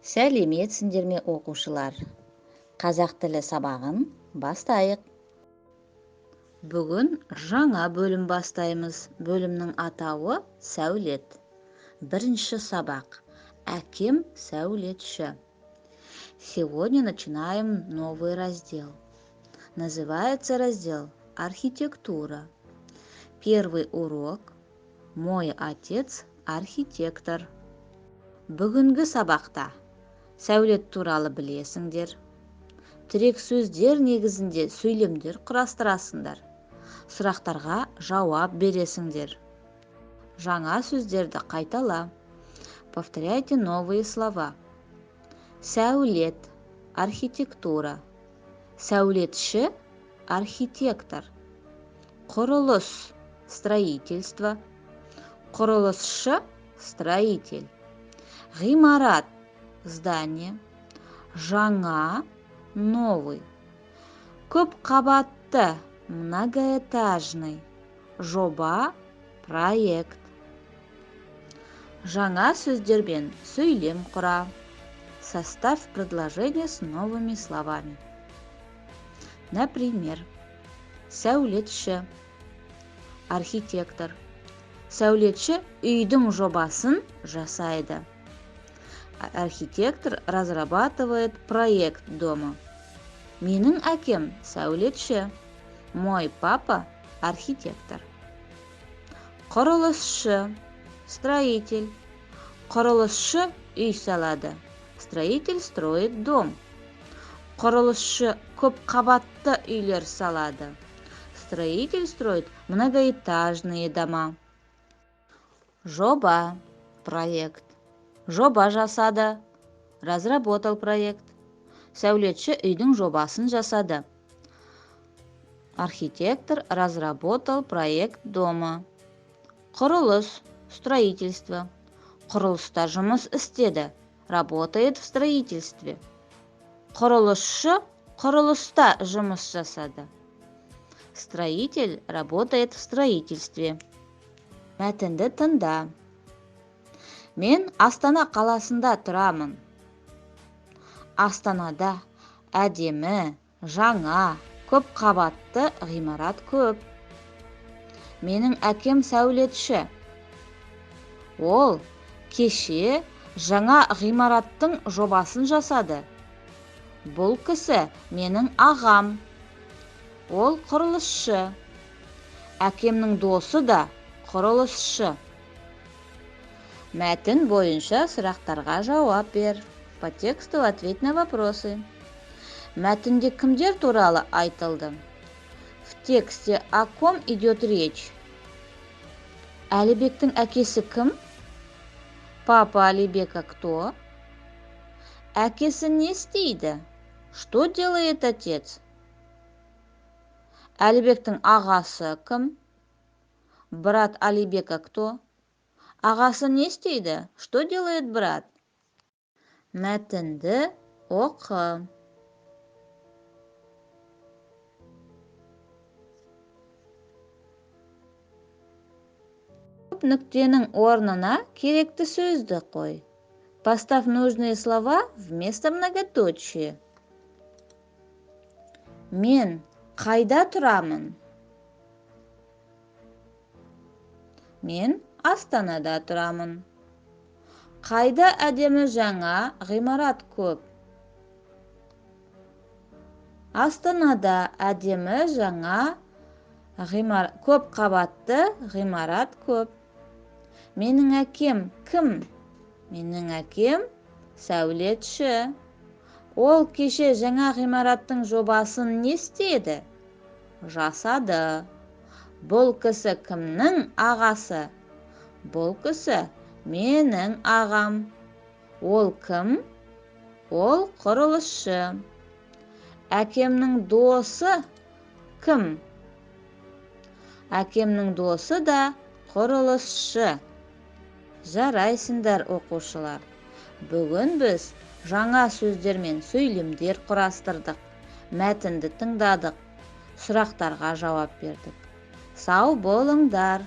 Сәлеметсіңдер ме, оқушылар! Қазақ тілі сабағын бастайық. Бүгін жаңа бөлім бастаймыз. Бөлімнің атауы сәулет. Бірінші сабақ. Әкем сәулетші. Сегодня начинаем новый раздел. Называется раздел «Архитектура». Первый урок. Мой отец архитектор. Бүгінгі сабақта сәулет туралы білесіңдер. Тірек сөздер негізінде сөйлемдер құрастырасыңдар. Сұрақтарға жауап бересіңдер. Жаңа сөздерді қайтала. Повторяйте новые слова. Сәулет, архитектура. Сәулетші, архитектор. Құрылыс, строительство. Құрылысшы, строитель. Ғимарат, здание. Жаңа, новый. Көп қабатты, многоэтажный. Жоба, проект. Жаңа сөздермен сөйлем құра. Составь предложение с новыми словами. Например, сәулетші, архитектор. Сәулетші үйдің жобасын жасайды. Архитектор разрабатывает проект дома. Менің әкем сәулетші. Мой папа архитектор. Құрылысшы, строитель. Құрылысшы үй салады. Строитель строит дом. Құрылысшы көп қабатты үйлер салады. Строитель строит многоэтажные дома. Жоба, проект. Жоба жасады. Разработал проект. Сәулетші үйдің жобасын жасады. Архитектор разработал проект дома. Құрылыс, строительство. Құрылыста жұмыс істеді. Работает в строительстве. Құрылысшы құрылыста жұмыс жасады. Строитель работает в строительстве. Мәтінді тыңда. Мен Астана қаласында тұрамын. Астанада әдемі, жаңа, көп қабатты ғимарат көп. Менің әкем сәулетші. Ол кеше жаңа ғимараттың жобасын жасады. Бұл кісі менің ағам. Ол құрылысшы. Әкемнің досы да құрылысшы. Мәтін бойынша сұрақтарға жауап бер. По тексту ответь на вопросы. Мәтінде кімдер туралы айтылды? В тексте о ком идет речь? Әлібектің әкесі кім? Папа Алибека кто? Әкесі не істейді? Что делает отец? Әлібектің ағасы кім? Брат Алибека кто? Ағасы не істейді? Что делает брат? Мәтінді оқы. Көп нүктенің орнына керекті сөзді қой. Поставь нужные слова вместо многоточия. Мен қайда тұрамын? Мен Астанада тұрамын. Қайда әдемі жаңа ғимарат көп? Астанада әдемі жаңа көп қабатты ғимарат көп. Менің әкем кім? Менің әкем сәулетші. Ол кеше жаңа ғимараттың жобасын не істеді? Жасады. Бұл кісі кімнің ағасы? Бұл кісі менің ағам. Ол кім? Ол құрылысшы. Әкемнің досы кім? Әкемнің досы да құрылысшы. Жарайсыңдар, оқушылар. Бүгін біз жаңа сөздермен сөйлемдер құрастырдық, мәтінді тыңдадық, сұрақтарға жауап бердік. Сау болыңдар.